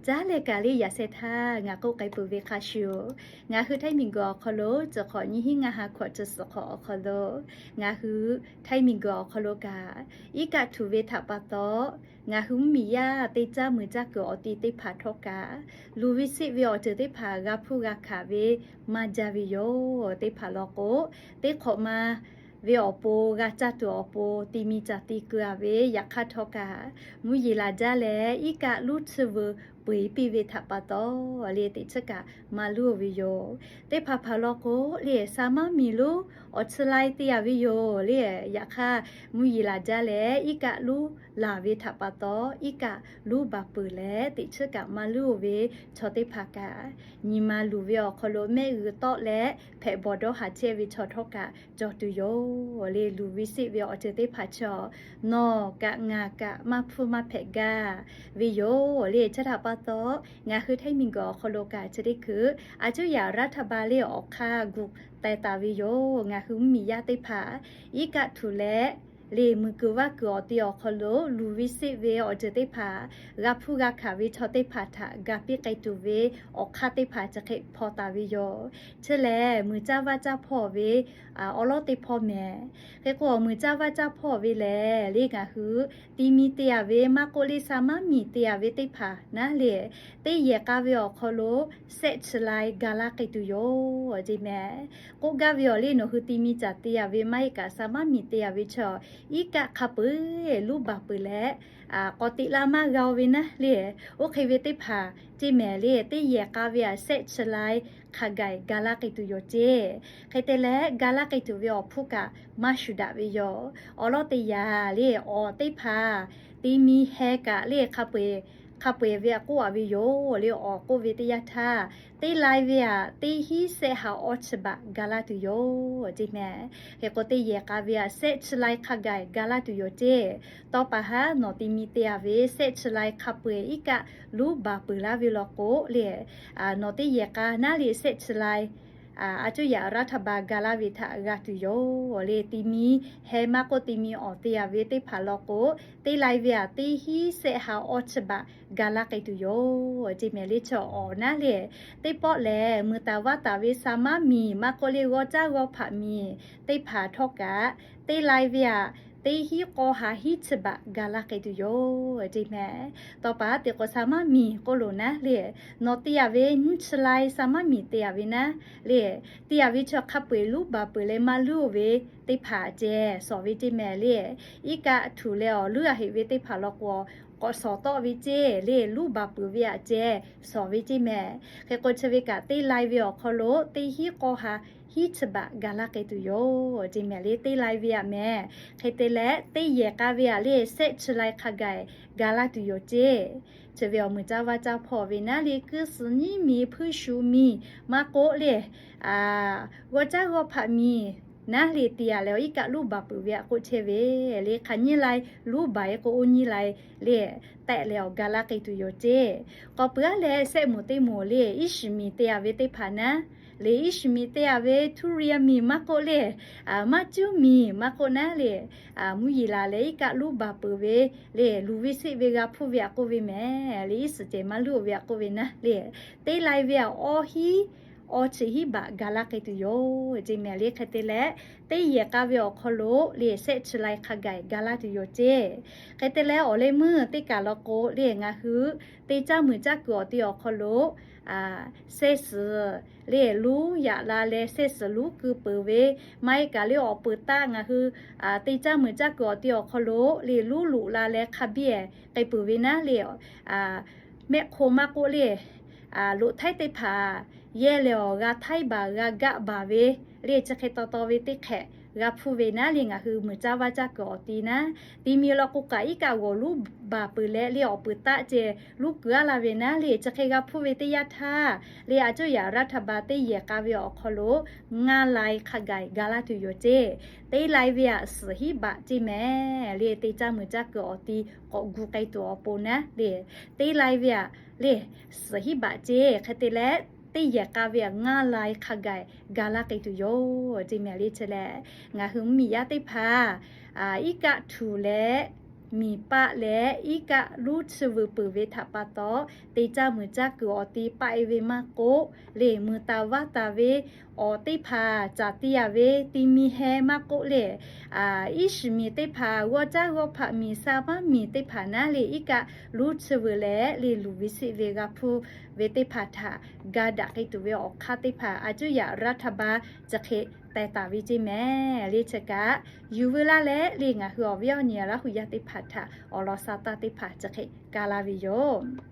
Caˉ leh kaꞈ le yaꞈ sheh htaˇ ngaˬ k'oˆ k'ai peuˬ ve hk'a shuˍ, ngaˬ hui Htaiˇ miˬguiˬ awˬ hk'aw lo tcuh hk'awꞈ nyiˇ hinˉ ngaˇ ha hkawꞈ tcuh suhˍ hk'awꞈ awˬ hk'aw lo, ngaˬ hui Htaiˇ miˬguiˬ awˬ hk'aw lo kaꞈ, iˉ kaˆ htuꞈ ve htaꞈ pa taw, ngaˬ hui mvuhˇmiˬ yaˇ teˇ caˉ muiˬ caˇ kuiˬ awˬ ti teˇ hpaˍ htawˇ kaꞈ, luˬ ve seˆ ve awˬ ceuˬ teˇ hpaˍ g'a hpuˇ g'a hkanˍ ve maˇ jaˇ ve yoˬ. Teˇ hpaˍ law k'o, teˇ hk'awꞈ ma ve awˬ pon g'a caˇ tuˬ awˬ pon ti mi caˬ ti keu a ve yaꞈ hk'aˇ htawˇ kaꞈ, mvuhˇ yeˬ laˬ jaˇ leh iˉ kaˆ luˉ tsuhˇ veuˬ peu eˬ piˇ ve htaꞈ pa taw, le teꞈ chiˉ kaꞈ maˇ luˉ oˬ ve yoˬ. Teˇ hpaˍ hpaˍ law k'o, le sa maˇ miˬ lonˉ awˬ chi lai te a ve yoˬ le. Yaꞈ hk'aˇ, mvuhˇ yeˬ laˬ jaˇ leh iˉ kaˆ luˉ laˬ ve htaꞈ pa taw, iˉ kaˆ luˉ baˬ peuˬ leh teꞈ chiˉ kaꞈ maˇ luˉ oˬ ve chaw teˇ hpaˍ kaꞈ, nyi ma luˬ ve awˬ hk'aw lo mehˆ g'uiˬ tawˆ leh hpehꞈ bawˬ dawˇ haˍ chehˇ ve chaw htawˇ kaꞈ cawˬ tuˬ yoˬ le. Luˬ ve seˆ ve awˬ ceuˬ teˇ hpaˍ chaw nawˬ kaꞈ ngaˬ kaꞈ maˇ hpuˇ maˇ hpehꞈ gaˇ ve yoˬ le. Chi htaꞈ pa taw, ngaˬ hui Htaiˇ miˬguiˬ awˬ hk'aw lo kaꞈ chi teˇ hkui อำนาจรัฐบาล le awˬ hk'aˇ gu teh taˍ ve yoˬ. Ngaˬ hui mvuhˇmiˬ yaˇ teˇ hpaˍ iˉ kaˆ htuꞈ leh le muiˬ kuiˬ vaˇ kuiˬ awˬ ti awˬ hk'aw lo luˬ ve seˆ ve awˬ ceuˬ teˇ hpaˍ g'a hpuˇ g'a hkanˍ ve chaw teˇ hpaˍ htaꞈ ga piˇ k'ai tuˬ ve awˬ hk'aˇ teˇ hpaˍ chi hk'e hpaw taˍ ve yoˬ. Chi lehˬ, muiˬ caˇ vaˇ caˇ hpawˇ ve awˉ lawˉ teˇ hpawˇ mehˍ. Hk'e k'o, muiˬ caˇ vaˇ caˇ hpawˇ ve lehˬ le, ngaˬ hui ti mi te a ve maˇ k'oˆ le sa maˇ miˬ te a ve teˇ hpaˍ naˉ le, teˇ yehˬ k'a ve awˬ hk'aw lo sehˆ chi lai ga laˇ k'ai tuˬ yoˬ ce mehˍ. K'oˆ gaˇ ve awˬ le, nawˬ hui ti mi caˬ te a ve maˇ heˆ kaꞈ sa maˇ miˬ te a ve chaw, iˉ kaˆ hk'a peu eˬ luˉ baˬ peuˬ leh, k'awꞈ teꞈ la maˇ g'a oˬ ve naˉ le, oˇ hk'e ve teˇ hpaˍ ce mehˍ le, teˇ yehˬ k'a ve aꞈ sehˆ chi lai hk'a gaˬ ga laˇ k'ai tuˬ yoˬ ce. Hk'e te leh, ga laˇ k'ai tuˬ ve awˬ hpfuhˇ kaꞈ maˇ shuˍ daꞈ ve yoˬ. Awˬ lawˉ teˇ yanˇ le, awˬ teˇ hpaˍ ti mi heh kaꞈ le hk'a peu eˬ ve aꞈ k'oˆ a ve yoˬ le. Awˬ k'oˆ ve teˇ yanˇ htaˇ, teˇ lai ve aꞈ teˇ hinˉ sehˆ ha awˇ chi baꞈ ga laˇ tuˬ yoˬ ce mehˍ. Hk'e k'o, teˇ yehˬ k'a ve aꞈ sehˆ chi lai hk'a gaˬ ga laˇ tuˬ yoˬ ce. Tawˇ pa haˉ nawˬ ti mi te a ve sehˆ chi lai hk'a peu eˬ iˉ kaˆ luˉ baˬ peuˬ laˇ ve law k'o le, nawˬ teˇ yehˬ k'a naˉ le sehˆ chi lai a cuˇ yaꞈ รัฐบาล ga laˇ ve htaꞈ g'a tuˬ yoˬ le. Ti mi heh maˇ k'oˆ ti mi awˬ te a ve teˇ hpaˍ law k'o, teˇ lai ve aꞈ teˇ hinˉ sehˆ ha awˇ chi baꞈ ga laˇ k'ai tuˬ yoˬ ce mehˍ le. Chi awˬ naˉ le, teˇ pawˆ lehˬ muiˬ taˍ vaˇ taˍ ve sa maˇ miˬ maˇ k'oˆ le g'awˇ caˉ g'awˇ hpaꞈ miˬ teˇ hpaˍ htawˇ kaꞈ, teˇ lai ve aꞈ teˇ hinˉ k'aw ha hinˉ chi baꞈ ga laˇ k'ai tuˬ yoˬ ce mehˍ. Tawˇ pa haˉ te k'o sa maˇ miˬ k'oˆ loˬ naˉ le, nawˬ te a ve nyiˇ chi lai sa maˇ miˬ te a ve naˉ le, te a ve chaw hk'a peu eˬ luˉ baˬ peuˬ leh maˇ luˉ oˬ ve teˇ hpaˍ ceh shawˍ ve ce mehˍ le. Iˉ kaˆ htuꞈ leh awˬ luˉ a heꞈ ve teˇ hpaˍ law k'o, k'awꞈ shawˍ tawˆ ve ce le, luˉ baˬ peuˬ ve aꞈ ceh shawˍ ve ce mehˍ. Hk'e k'o, chi ve kaꞈ teˇ lai ve awˬ hk'aw lo teˇ hinˉ k'aw ha hinˉ chi baꞈ ga laˇ k'ai tuˬ yoˬ ce mehˍ le. Teˇ lai ve aꞈ mehˍ. Hk'e te leh, teˇ yehˬ k'a ve aꞈ le sehˆ chi lai hk'a gaˬ ga laˇ tuˬ yoˬ ce. Chi ve awˬ muiˬ caˇ vaˇ caˇ hpawˇ ve naˉ le, kuiˇ suhˍ nyiˉ miˬ hpuiˇ shu miˬ maˇ k'oˆ le, g'awˇ caˉ g'awˇ hpaꞈ miˬ naˉ le te a leh awˬ iˉ kaˆ luˉ baˬ peuˬ ve aꞈ k'oˆ chehˇ ve le. Hk'aˬ nyiˇ lai luˉ baˬ e k'o, oˇ nyiˇ lai le tehˆ leh awˬ ga laˇ k'ai tuˬ yoˬ ce. K'awꞈ peuˬ aˉ leh sehˆ moˍ teˇ moˍ le iˉ shiˍ miˬ te a ve teˇ hpaˍ naˉ le, iˉ shiˍ miˬ te a ve ทุเรียน miˬ maˇ k'oˆ le, maˇ cuˉ miˬ maˇ k'oˆ naˉ le, mvuhˇ yeˬ laˬ leh iˉ kaˆ luˉ baˬ peuˬ ve le, luˬ ve seˆ ve g'a hpuˇ ve aꞈ k'oˆ ve mehˍ le, iˉ suhˍ cehˬ maˇ luˉ oˬ ve aꞈ k'oˆ ve naˉ le, teˇ lai ve aꞈ awˇ hinˉ awˇ chi hinˉ baꞈ ga laˇ k'ai tuˬ yoˬ ce mehˍ le. Hk'e te leh, teˇ yehˬ k'a ve awˬ hk'aw lo le sehˆ chi lai hk'a gaˬ ga laˇ tuˬ yoˬ ce. Hk'e te leh, awˬ leh meuˇ teˇ kaˬ law k'o le, ngaˬ hui teˇ caˇ muiˬ caˇ kuiˬ awˬ ti awˬ hk'aw lo sehˆ suhˍ le luˉ yaꞈ la leh sehˆ suhˍ luˉ keu peuˬ ve, maˇ heˆ kaꞈ le awˬ peuˬ taˆ ngaˬ hui teˇ caˇ muiˬ caˇ kuiˬ awˬ ti awˬ hk'aw lo le luˉ loꞈ la leh hk'a biˇ k'ai peuˬ ve naˉ le, mehˆ hk'o maˇ k'oˆ le, loꞈ htaiˉ teˇ hpaˍ yehˇ leh awˬ g'a htaiˉ baˬ g'a gaˆ baˬ ve le, chi hk'e taw taw ve teˇ hk'ehꞈ g'a hpuˇ ve naˉ le, ngaˬ hui muiˬ caˇ vaˇ caˇ kuiˬ awˬ ti naˉ, ti mi law k'o kaꞈ iˉ kaˆ g'awˬ luˉ baˬ peuˬ leh le awˬ peuˬ taˆ ceh luˉ keu aˉ la ve naˉ le, chi hk'e g'a hpuˇ ve teˇ yanˇ htaˇ le, a cuˇ yaꞈ รัฐบาล teˇ yehˬ k'a ve awˬ hk'aw lo ngaˇ lai hk'a gaˬ ga laˇ tuˬ yoˬ ce. Teˇ lai ve aꞈ suhˍ hinˉ baꞈ ce mehˍ le, teˇ caˇ muiˬ caˇ kuiˬ awˬ ti k'awꞈ gu k'ai tuˬ awˬ pon naˉ le, teˇ lai ve aꞈ le suhˍ hinˉ baꞈ ce. Hk'e te leh, teˇ yehˬ k'a ve aꞈ ngaˇ lai hk'a gaˬ ga laˇ k'ai tuˬ yoˬ ce mehˍ le. Chi lehˬ, ngaˬ hui mvuhˇmiˬ yaˇ teˇ hpaˍ iˉ kaˆ htuꞈ leh miˬ paˆ leh iˉ kaˆ luˇ chi vuiˬ peuˬ ve htaꞈ pa taw, te caˇ muiˬ caˇ kuiˬ awˬ ti paˆ e ve maˇ k'oˆ, lehˬ mui taˍ vaˇ taˍ ve awˬ teˇ hpaˍ caˍ ti yaꞈ ve ti mi heh maˇ k'oˆ lehˬ, iˉ shiˍ miˬ teˇ hpaˍ g'awˇ caˉ g'awˇ hpaꞈ miˬ sa maˇ miˬ teˇ hpaˍ naˉ lehˬ iˉ kaˆ luˇ chi vuiˬ leh lehˬ luˬ ve sheˆ ve g'a hpuˇ ve teˇ hpaˍ htaꞈ ga daꞈ k'ai tuˬ ve awˬ hk'aˇ teˇ hpaˍ a cuˇ yaꞈ รัฐบาล chi hk'e teh taˍ ve ceˇ mehˍ. Lehˬ chi kaꞈ yuˬ veu laˇ leh lehˬ ngaˬ hui awˬ viˉ awˬ nyi Laˇ hu yaˇ teˇ hpaˍ htaꞈ awˬ lawn sha taˇ teˇ hpaˍ chi hk'e ka laˇ ve yoˬ.